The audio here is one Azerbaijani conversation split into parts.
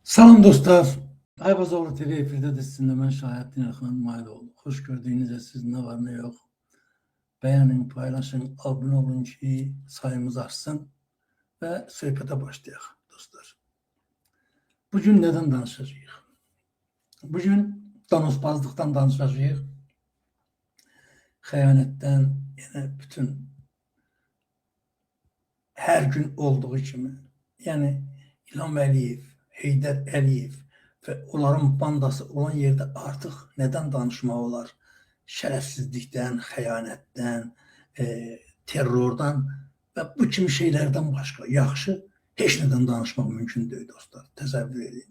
Salam dostlar. Ayvazoğlu TV efirdə sizinlə mən Şahəddin Elxan Maylıoğlu. Xoş gördüyünüzə siz nə var nə yox. Bəyənin, paylaşın, abunə olun ki sayımız artsın və söhbətə başlayaq dostlar. Bugün nədən danışacağıq? Bugün danosbazlıqdan danışacağıq. Xəyanətdən, yəni bütün hər gün olduğu kimi, yəni İlham Əliyev, Heydər Əliyev və onların bandası olan yerdə artıq nədən danışmaq olar? Şərəfsizlikdən, xəyanətdən, terrordan və bu kimi şeylərdən başqa yaxşı heç nədən danışmaq mümkün deyil dostlar. Təsəvvür edin.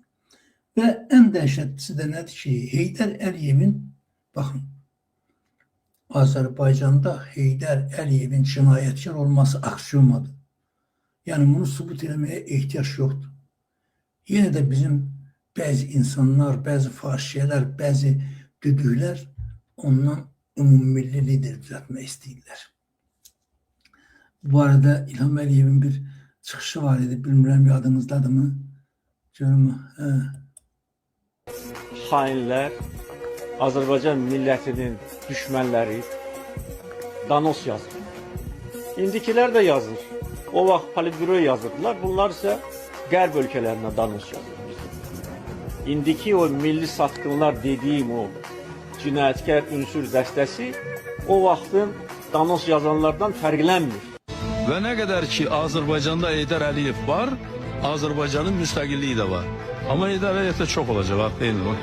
Və ən dəhşətlisi də nədir ki, Heydər Əliyevin, baxın, Azərbaycanda Heydər Əliyevin cinayətkar olması aksiomadır. Yəni bunu sübut eləməyə ehtiyac yoxdur. Yenə də bizim bəzi insanlar, bəzi faşiyələr, bəzi düdüklər ondan ümummilli lider düzəltmək istəyirlər. Bu arada İlham Əliyevin bir çıxışı var idi. Bilmirəm yadınızdadırmı? Görüm. Hə. Xainlər, Azərbaycan millətinin düşmənləri danos yazır. İndikilər də yazır. O vaxt Politbüro yazırdılar. Bunlar isə Qərb ölkələrinə danos yazır. İndiki o milli satqınlar dediyim o cinayətkar ünsür dəstəsi o vaxtın danos yazanlardan fərqlənmir. Və nə qədər ki Azərbaycanda Heydər Əliyev var, Azərbaycanın müstəqilliyi də var. Amma Heydər Əliyev də çox olacaq, bax, deyil mi?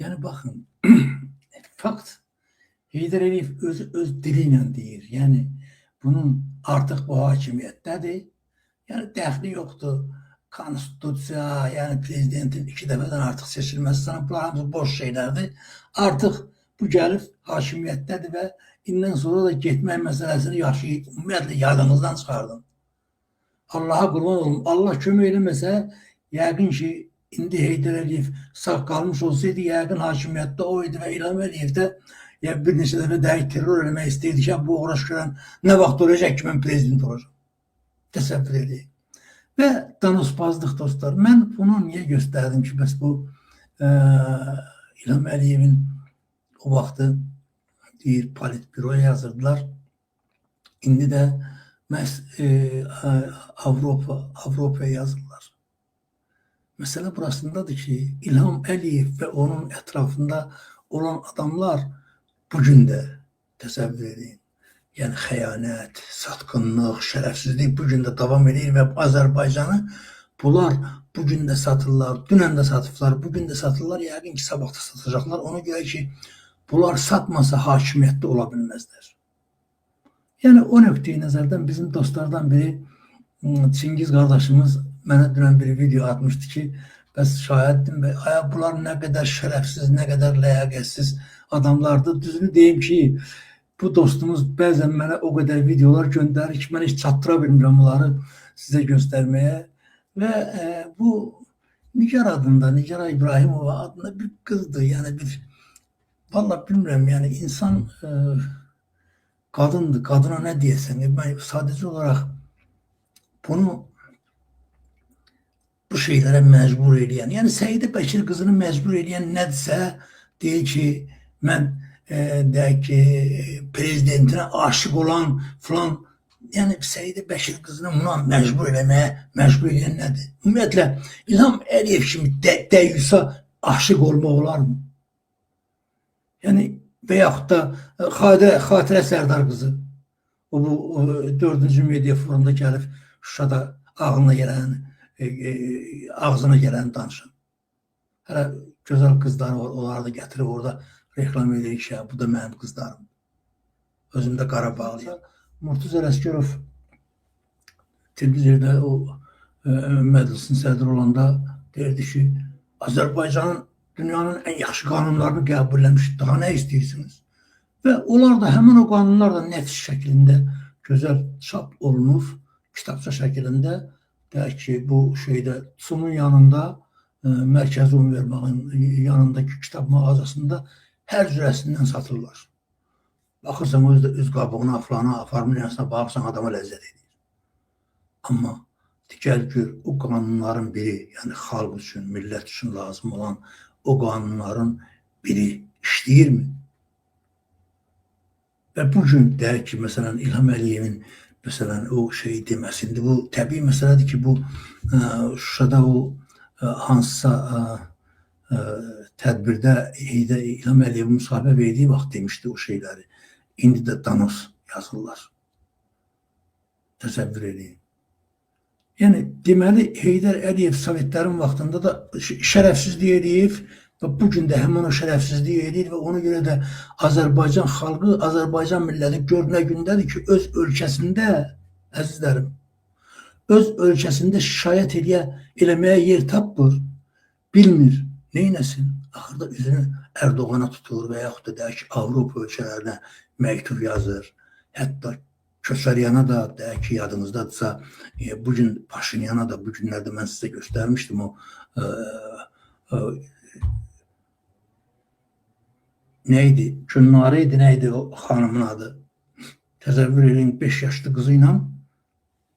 Yəni baxın, fakt Heydər Əliyev özü öz dili ilə deyir. Yəni bunun artıq bu hakimiyyətdədir. Yəni dəxli yoxdur. Konstitusiya, yəni prezidentin iki dəfədən artıq seçilməsi sana bunlar hamısı boş şeylərdir. Artıq bu gəlib hakimiyyətdədir və indən sonra da getmək məsələsini yaxşı ümumiyyətlə yadınızdan çıxardın. Allaha qurban olum. Allah kömək eləməsə, yəqin ki, indi Heydər Əliyev sağ qalmış olsaydı, yəqin hakimiyyətdə o idi və İlham Əliyev də ya bir neçə dəfə dəqiq terror eləmək istəyirdi ki, bu uğraş görən nə vaxt olacaq ki, mən prezident olacağam. Təsəvvür edin. Və danosbazlıq dostlar. Mən bunu niyə göstərdim ki, bəs bu İlham Əliyevin o vaxtı deyir, Politbüroya yazırdılar. İndi də məhz Avropaya yazırlar. Məsələ burasındadır ki, İlham Əliyev və onun ətrafında olan adamlar bugün də təsəvvür edin. Yəni xəyanət, satqınlıq, şərəfsizlik bu gün də davam edir və Azərbaycanı bunlar bu gün də satırlar, dünən də satıblar, bu gün də satırlar, yəqin ki, sabah da satacaqlar. Ona görə ki, bunlar satmasa hakimiyyətdə ola bilməzlər. Yəni o nöqteyi nəzərdən bizim dostlardan biri Çingiz qardaşımız mənə dünən bir video atmışdı ki, bəs Şahəddin bəy, aya bunlar nə qədər şərəfsiz, nə qədər ləyaqətsiz adamlardır. Düzünü deyim ki, bu dostumuz bəzən mənə o qədər videolar göndərir ki, mən heç çatdıra bilmirəm onları sizə göstərməyə. Və bu Nigar adında, Nigar İbrahimova adında bir qızdır. Yəni bir, vallahi bilmirəm, yəni insan qadındır. Qadına nə deyəsən? Mən sadəcə olaraq bunu bu şeylərə məcbur eləyən, yəni Səidə Bəkir qızını məcbur eləyən nədirsə, deyir ki, mən deyək ki, prezidentinə aşiq olan filan, yəni Səidə Bəkir qızını buna məcbur eləməyə məcbur eləyən nədir? Ümumiyyətlə, İlham Əliyev kimi dəyyusa aşiq olmaq olarmı? Yəni və yaxud da Xatirə Sərdar qızı o bu 4-cü media forumda gəlib Şuşada ağlına gələn, ağzına gələni danışan. Hələ gözəl qızları var, onları da gətirib orada reklam edir ki, bu da mənim qızlarım. Özüm də Qarabağlıyam. Murtuz Ələsgərov televizorda o məclisin sədri olanda deyirdi ki, Azərbaycanın dünyanın ən yaxşı qanunlarını qəbul eləmiş, daha nə istəyirsiniz? Və onlar da həmin o qanunlar da nəfs şəklində gözəl çap olunub, kitabça şəklində deyək ki, bu şeydə TSUM-un yanında, Mərkəzi Univermağın yanındakı kitab mağazasında hər cürəsindən satırlar. Baxırsan özü də öz qabığına, filana, formulyasına baxırsan adama ləzzət edir. Amma Gəl gör, o qanunların biri, yəni xalq üçün, millət üçün lazım olan o qanunların biri işləyirmi? Və bu gün deyək ki, məsələn, İlham Əliyevin məsələn o şey deməsində, bu təbii məsələdir ki, bu Şuşada o hansısa tədbirdə İlham Əliyev müsahibə verdiyi vaxt demişdi o şeyləri. İndi də danos yazırlar. Təsəvvür edin. Yəni deməli Heydər Əliyev Sovetlərin vaxtında da şərəfsizlik eləyib və bu gün də həmin o şərəfsizliyi eləyir və ona görə də Azərbaycan xalqı, Azərbaycan milləti gör nə gündədir ki, öz ölkəsində, əzizlərim, öz ölkəsində şikayət eləməyə yer tapmır, bilmir, neynəsin? Axırda üzünü Ərdoğana tutur və yaxud da deyək ki, Avropa ölkələrinə məktub yazır. Hətta Köçəryana da deyək ki, yadınızdadırsa, bugün Paşinyana da bu günlərdə mən sizə göstərmişdim o nə idi? Gülnarə idi, nə idi o xanımın adı? Təsəvvür edin, 5 yaşlı qızı ilə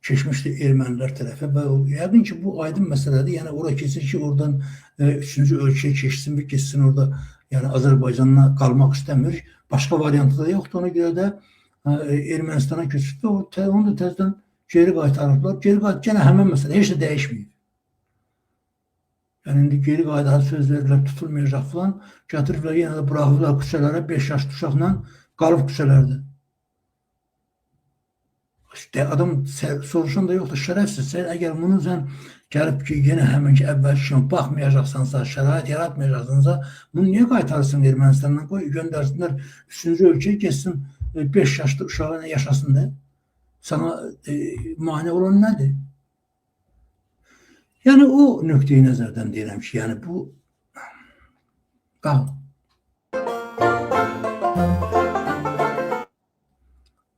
keçmişdi ermənilər tərəfə və yəqin ki, bu aydın məsələdir. Yəni ora keçir ki, oradan üçüncü ölkəyə keçsin və keçsin orada, yəni Azərbaycanla qalmaq istəmir. Başqa variantı da yoxdur. Ona görə də Ermənistana keçib və onu da təzədən geri qaytarıblar. Geri qayıt, gənə həmin məsələ, heç də dəyişməyib. Yəni indi geri qaytarıb söz verirlər, tutulmayacaq filan, gətiriblər, yenə də buraxıblar küçələrə 5 yaşlı uşaqla qalıb küçələrdə. İşte adam soruşan da yoxdur, şərəfsiz. Sən əgər bunu sən gəlib ki, yenə həminki əvvəlki kimi baxmayacaqsansa, şərait yaratmayacaqsansa, bunu niyə qaytarırsın Ermənistandan? Qoy, göndərsinlər üçüncü ölkəyə getsin, 5 yaşlı uşağı ilə yaşasın da. Sana mane olan nədir? Yəni o nöqteyi nəzərdən deyirəm ki, yəni bu baxın.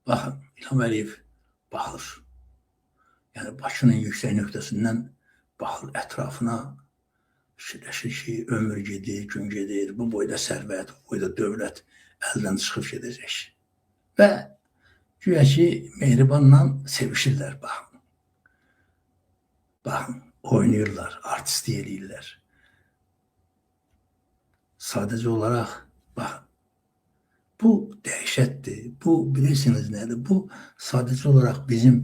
Baxın, İlham Əliyev baxır. Yəni Bakının yüksək nöqtəsindən baxır ətrafına, fikirləşir ki, ömür gedir, gün gedir, bu boyda sərvət, bu boyda dövlət əldən çıxıb gedəcək. Və güya ki, Mehribanla sevişirlər, baxın. Baxın, oynayırlar, artistlik eləyirlər. Sadəcə olaraq, baxın, bu dəhşətdir, bu bilirsiniz nədir? Bu sadəcə olaraq bizim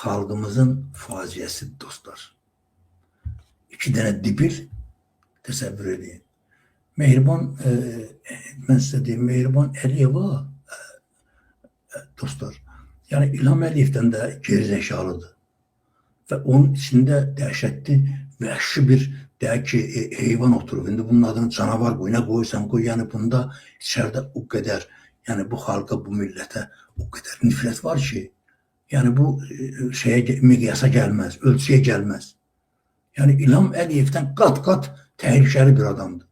xalqımızın faciəsidir, dostlar. 2 dənə dibil təsəvvür edin. Mehriban, mən sizə deyim, Mehriban Əliyeva, dostlar, yəni İlham Əliyevdən də gerizekalıdır. Və onun içində dəhşətli, vəhşi bir deyək ki, heyvan oturub. İndi bunun adını canavar qoy, nə qoyursan qoy. Yəni bunda içəridə o qədər, yəni bu xalqa, bu millətə o qədər nifrət var ki, yəni bu şeyə, miqyasa gəlməz, ölçüyə gəlməz. Yəni İlham Əliyevdən qat-qat təhlükəli bir adamdır.